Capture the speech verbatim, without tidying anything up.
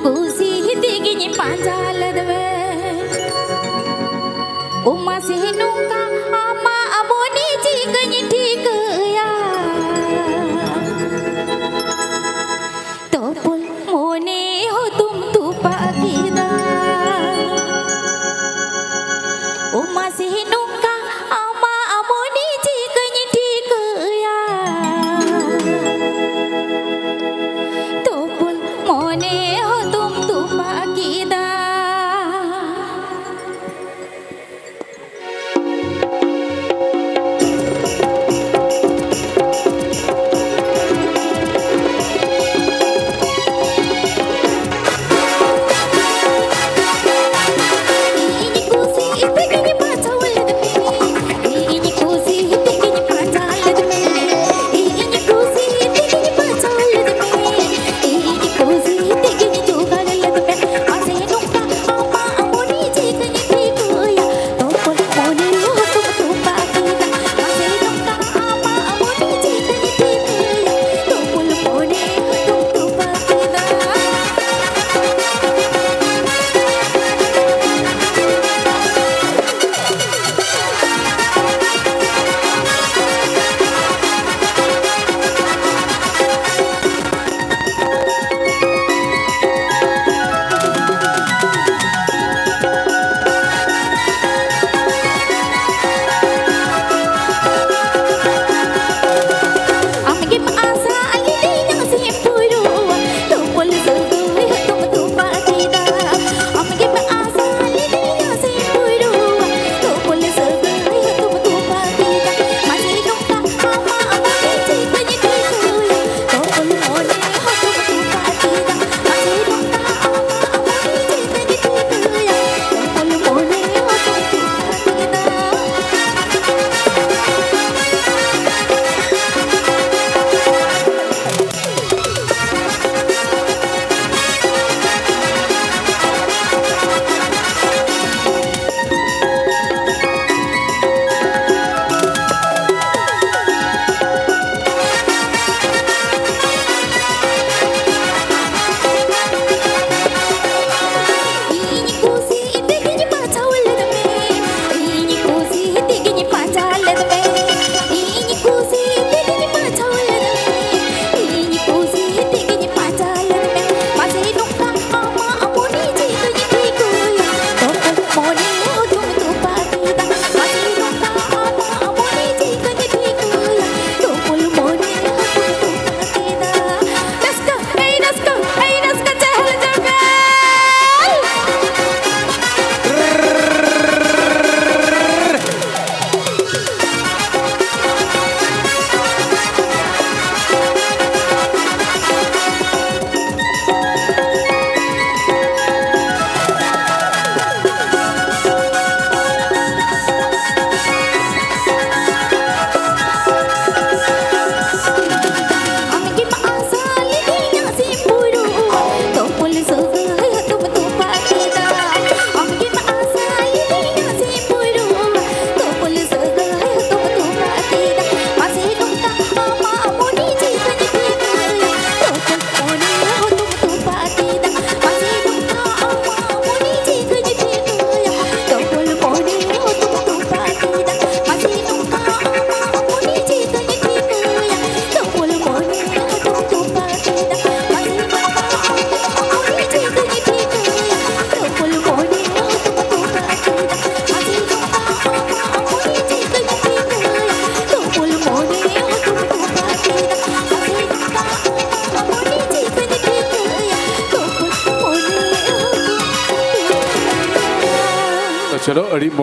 ᱠᱩᱥᱤ ᱛᱮᱜᱮᱧ ᱯᱟᱸᱡᱟ ᱞᱮᱫ ᱢᱮ᱾ ᱚ ᱢᱟᱥᱮ ᱱᱚᱝᱠᱟ ᱟᱢᱟᱜ ᱢᱚᱱᱮ ᱪᱤᱠᱟᱹᱧ ᱴᱷᱤᱠᱟᱹᱭᱟ? ᱛᱚᱯᱚᱞ ᱢᱚᱱᱮ ᱦᱚᱛᱚᱢ ᱛᱚᱯᱟᱜ ᱠᱮᱫᱟ᱾ ᱚ ᱢᱟᱥᱮ ᱱᱚᱝᱠᱟ ᱟᱢᱟᱜ ᱢᱚᱱᱮ ᱪᱤᱠᱟᱹᱧ ᱴᱷᱤᱠᱟᱹᱭᱟ? ᱛᱚᱯᱚᱞ ᱢᱚᱱᱮ ᱦᱚᱛᱚᱢ ᱛᱚᱯᱟᱜ ᱠᱮᱫᱟ᱾ ᱤᱧ ᱠᱩᱥᱤ ᱛᱮᱜᱮᱧ ᱯᱟᱸᱡᱟ ᱞᱮᱫ ᱢᱮ᱾ ᱤᱧ ᱠᱩᱥᱤ ᱛᱮᱜᱮᱧ ᱯᱟᱸᱡᱟ ᱞᱮᱫ ᱢᱮ᱾ ᱤᱧ ᱠᱩᱥᱤ ᱛᱮᱜᱮᱧ ᱯᱟᱸᱡᱟ ᱞᱮᱫ ᱢᱮ᱾ ᱤᱧ ᱠᱩᱥᱤ ᱛᱮᱜᱮᱧ ᱪᱚᱞᱚ, ᱟᱹᱰᱤ